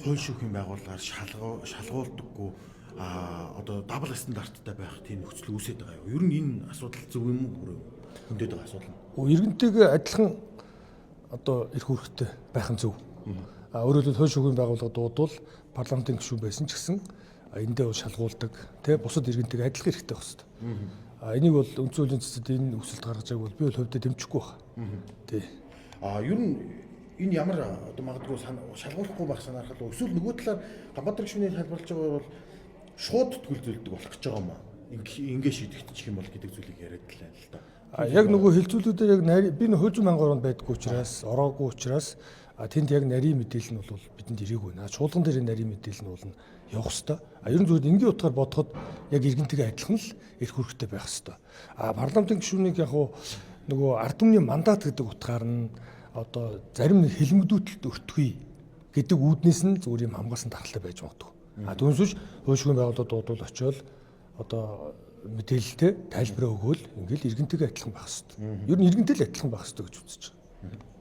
Хууль шүүхийн байгууллагаар шалгуулдаггүй одоо double standard-тай байх тийм нөхцөл үүсээд байгаа юу? Ер нь энэ асуудал зөв юм уу, бүрүү юу? Хөндөд байгаа асуудал нь. Иргэнтэйгээ адилхан одоо эрх үүрэгтэй байх нь зөв. Өөрөөр хэлбэл, хууль шүүхийн байгууллага дуудвал парламентын гишүүн байсан ч гэсэн эндээ бол шалгуулдаг, тэ, бусад иргэнтэйгээ адилхан эрхтэй байх хэрэгтэй. Энийг бол үндсэн хуулийн цэцэд энэ өсөлт гаргаж байгааг бол би бол хувьдаа дэмжихгүй байна. Тий. Ер нь энэ ямар одоо магадгүй шалгуулахгүй байх санаархал, эсвэл нөгөө талаар Ганбаатар гишүүний тайлбарлаж байгаа бол шууд тгөлзүүлдэг болох гэж байгаа юм аа. Ингээ шийдэгдчих юм бол гэдэг зүйлийг яриад л байна л да. Яг нөгөө хилцүүлүүдээр яг би нөх хуулийн мангар оронд байдаггүй учраас, ороогүй учраас тэнд яг нарийн мэдээлэл нь бол бидэнд ирээгүй байна. Чуулган дээр нарийн мэдээлэл нь бол явах хэвээр. Ер нь зүгээр энгийн утгаар бодоход яг иргэнтэйгээ адилхан л эрх үүрэгтэй байх хэвээр. Парламентын гишүүнийг яг нөгөө ард түмний мандат гэдэг утгаар нь одоо зарим нэг хэлмэгдүүтэлд өртөхгүй гэдэг үүднээс нь зүгээр юм хамгаалсан дархлаа байж магадгүй. Түүнээс биш хууль шүүхийн байгууллагад дуудвал очиод одоо мэдээлэлтэй тайлбараа өгөөл ингээл иргэнтэйгээ адилхан байх хэвээр. Ер нь иргэнтэй л адилхан байх хэвээр гэж үзэж байгаа.